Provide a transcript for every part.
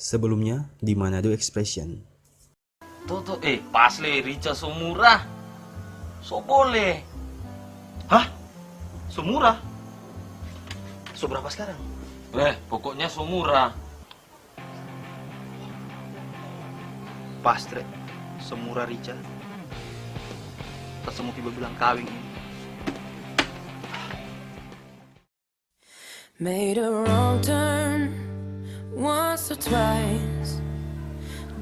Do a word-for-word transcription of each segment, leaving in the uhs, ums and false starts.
Sebelumnya di Manado Expression. Toto, eh, pas le, rica so murah. So boleh. Hah? So murah? So berapa sekarang? Eh, pokoknya so murah. Pas, Tre. So murah rica. Pas so mo pi babilang kaweng ini. Made a wrong turn once or twice.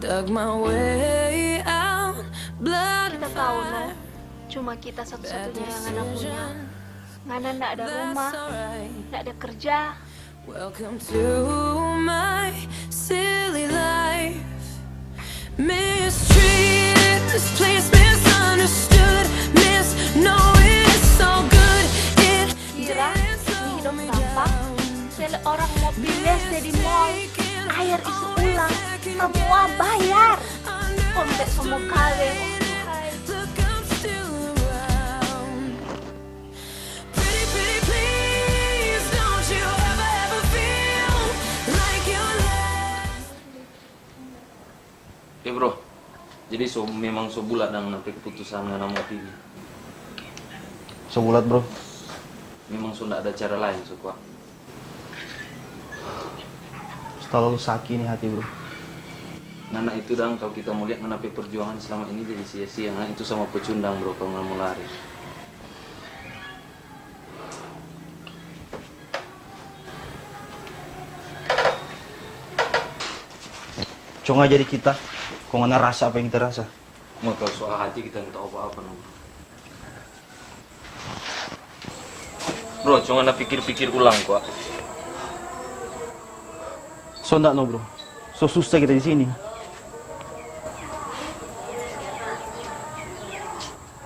Dug my way out, blood and fire. Kita tahu, no. Cuma kita satu-satunya yang ngana punya. Ngana ndak ada rumah, ndak ada kerja. Welcome to my silly life. Mistreated, misplaced, misunderstood, misknown it's all good. It Kira ni hidop gampang. Sele orang mo pi les de di mall, aer isi ulang, samua bayar. Kong pe so mo kaweng, oh Tuhan. Eh, bro, jadi so, memang so bulat dang ngana pe keputusan ngana mo pigi? So bulat, bro. Memang so nda ada cara lain, so kwa. Terlalu saki ni hati, bro. Ngana itu dang, kalo kita mo lia ngana pe perjuangan selama ini jadi sia-sia. Ngana itu sama pecundang, bro, kalo ngana mo lari. Cuma jadi kita, kong ngana rasa apa yang kita rasa. Mo tau soal hati kita nda tau apa-apa, no. Bro, cuma na pikir-pikir ulang kwa. So nda no, bro. So susah kita di sini.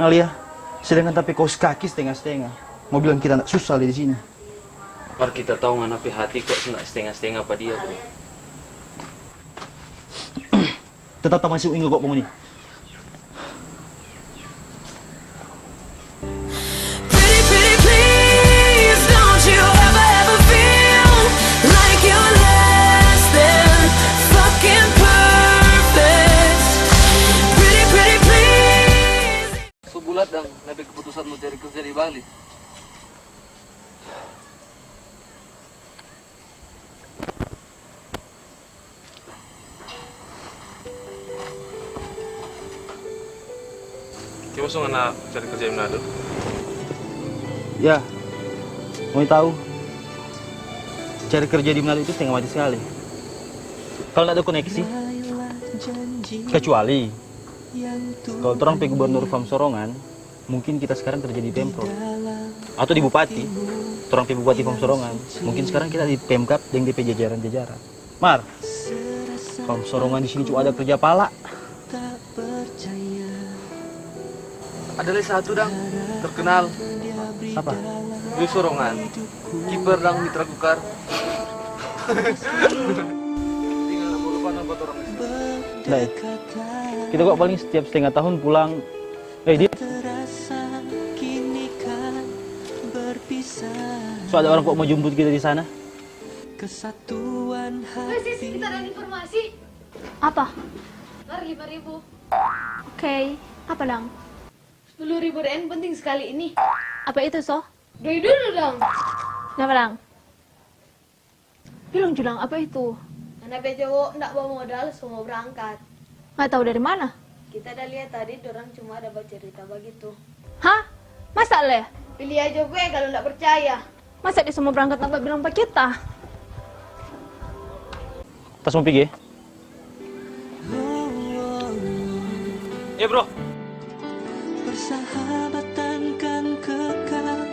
Nah, lia, sedangkan tapi kos kaki stenga-stenga. Mo bilang kita nda susah di sini. Mar kita tau ngana pe hati kwa nda stenga-stenga pa dia, bro. Tetap tamasi inga kwa pokoknya. Pretty, pretty, please, don't you ever, ever feel like you're less than fucking perfect. Pretty, pretty, please. So bulat dang, ngana pe keputusan mo cari kerja di Bali. Kiapa so ngana cari kerja di Manado? Ya, ngoni tau, cari kerja di Manado itu stenga mati skali. Kalo nda ada koneksi, kecuali kalo torang pe gubernur Fam Sorongan, mungkin kita skarang kerja di Pemprov atau di bupati. Torang pe bupati Fam Sorongan, mungkin skarang kita di Pemkab deng de pe jajaran-jajaran. Mar, Fam Sorongan di sini cuma ada kerja pala. Ada lei satu dang, terkenal. Sapa? Doi Sorongan, kiper dang Mitra Kukar. Tinggal mo lupa nama torang di sini. Dai. Kita kwa paling setiap stenga tahun pulang. Eh, dia. So ada orang kwa mo jumput kita di sana. Weh, sis, kita ada informasi. Apa? Mar, lima ribu. Oke, apa dang? Sepuluh ribu R N penting skali ini. Apa itu, so? Doi dulu dang. Napa dang? Bilang jo dang, apa itu? Ngana pe cowo nda bawa modal, so mo brangkat. Nggak tahu dari mana? Kita da lia tadi, dorang cuma ada bacerita bagitu. Hah? Masa le? Pili aja gue kalu nda percaya. Masa dia so mo brangkat tanpa bilang pa kita? Tas mo pigi? Eh, bro. Persahabatan kan kekal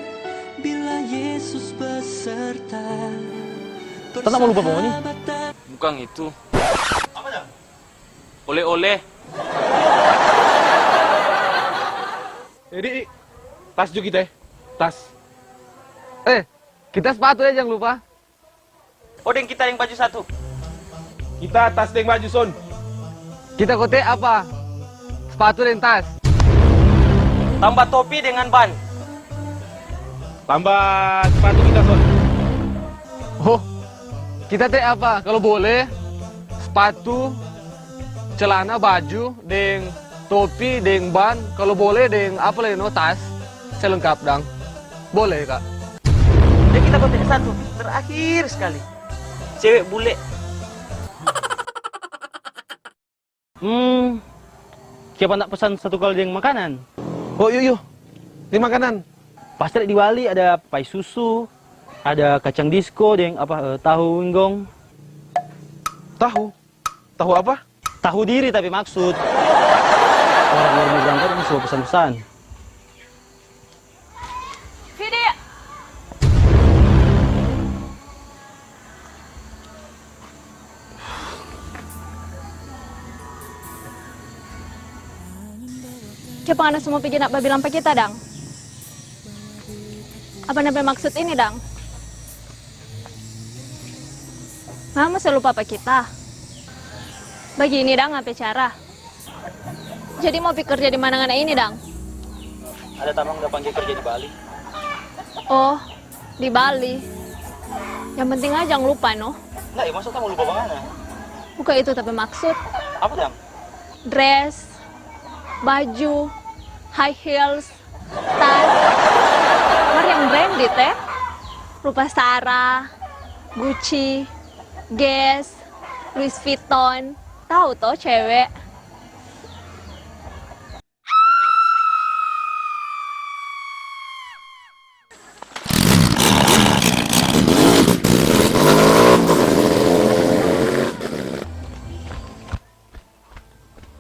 bila Yesus beserta. Tanda mo lupa pokoknya. Bukang itu. Apa dah? Oleh-oleh. Jadi, tas juga kita, eh. Tas. Eh, kita sepatu ya, jangan lupa. Oh, deng kita deng baju satu. Kita tas deng baju, son. Kita kote apa? Sepatu deng tas. Tambah topi dengan ban. Tambah sepatu kita, son. Oh, kita te apa? Kalau boleh, Sepatu, celana, baju, deng topi, deng ban, kalo boleh deng apa lei no, tas, selengkap dang. Boleh, Kak? Ya, kita kontak satu, terakhir sekali. Cewek bule. Hmm, kiapa ndak pesan satu kali deng makanan? Oh, iyo, iyo. Di makanan. Pasti di Bali ada pai susu, ada kacang disko deng apa, eh, tahu winggong. Tahu? Tahu apa? Tahu diri tapi maksud. Orang baru mau berangkat, ini semua pesan-pesan. Vidi! Kiapa ngana semua pigi nak babilang pa kita dang? Apa ngana pe maksud ini dang? Ngana mo se lupa pa kita? Bagini dang ngana pe cara? Jadi mo pi kerja di mana ngana ini dang? Ada tamang da pangge kerja di Bali. Oh, di Bali. Yang penting aja jang lupa no. Nah, masa ta mo lupa pa ngana? Bukan itu tapi maksud. Apa dang? Dress, baju, high heels, tas. Mar yang branded eh. Rupa Zara, Gucci, Guess, Louis Vuitton. Tahu to cewek?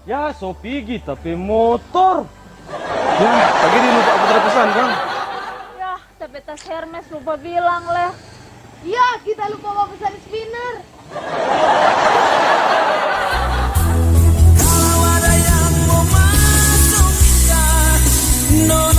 Ya, so pigi ta pe motor. Ya, pagi dia lupa apa tadi pesan, Kang? Ya, ta pe tas Hermes lupa bilang leh. Ya, kita lupa bawa pesan spinner. Kalau ada yang mau masuk kita, no